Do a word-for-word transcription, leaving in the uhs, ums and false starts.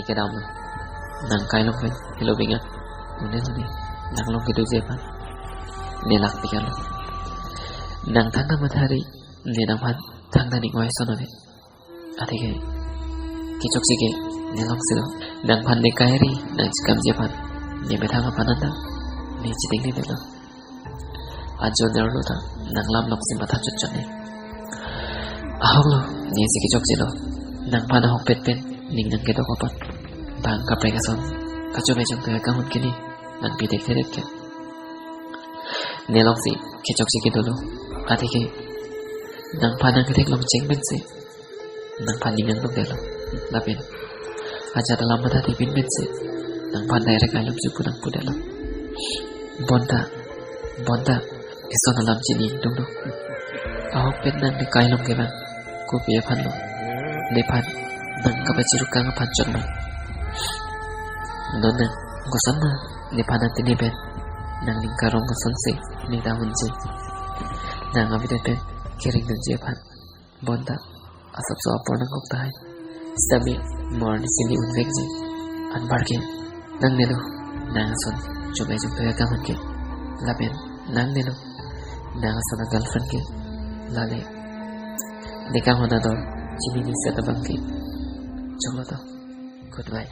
Kedamlo. Nang kai along pen helo bingan. Une lo ne. Nang along kedoji aphan ne lakpik-etlo. Nang thangta mathari, ne nangphan thangta ning oi ason ave. Athe ke kechokche ke ne alongsi lo. Nangphan ne kai ari nangchekamji aphan ne methang aphan anta ne cheding ne delo. Ajo nerlo ta nang lam alongsi matha chotchot ne. Ahoklo, nesi kechokchelo. Nangphan ahokpet pen ning nang kedok apot bang kaprek ason kachomai chomtoi akam ahut ke ne nang pidek thedet ke. Ne alongsi kechokche kedolo. Athe ke nangphan nang ketheklong cheng pensi nangphan ning nang dok delo. Lapen ajat alam matha thepin pensi nangphan direct ailum chupu nang pudelo. Bonta, bonta, eson alam chini dungdung. Ahokpet nang ne kai along ke bang kopi aphan lo? Nephan nang kapachirukang aphan chot ma? Non nang koson ma nephan atini pen nangning karong kosonsi ne ta hunji? Nang avedet pen kering dunji aphan. Bonta asapso apor nangkok tahai. Sitame mo arnisi ne unvekji. Anparke nangne lo nang ason chomai chomtoi akam ahut ke. Lapen nangne lo nang ason a-girlfriend ke. Lale ne kanghon ador chini ni set abang ke. Choklo to. Goodbye.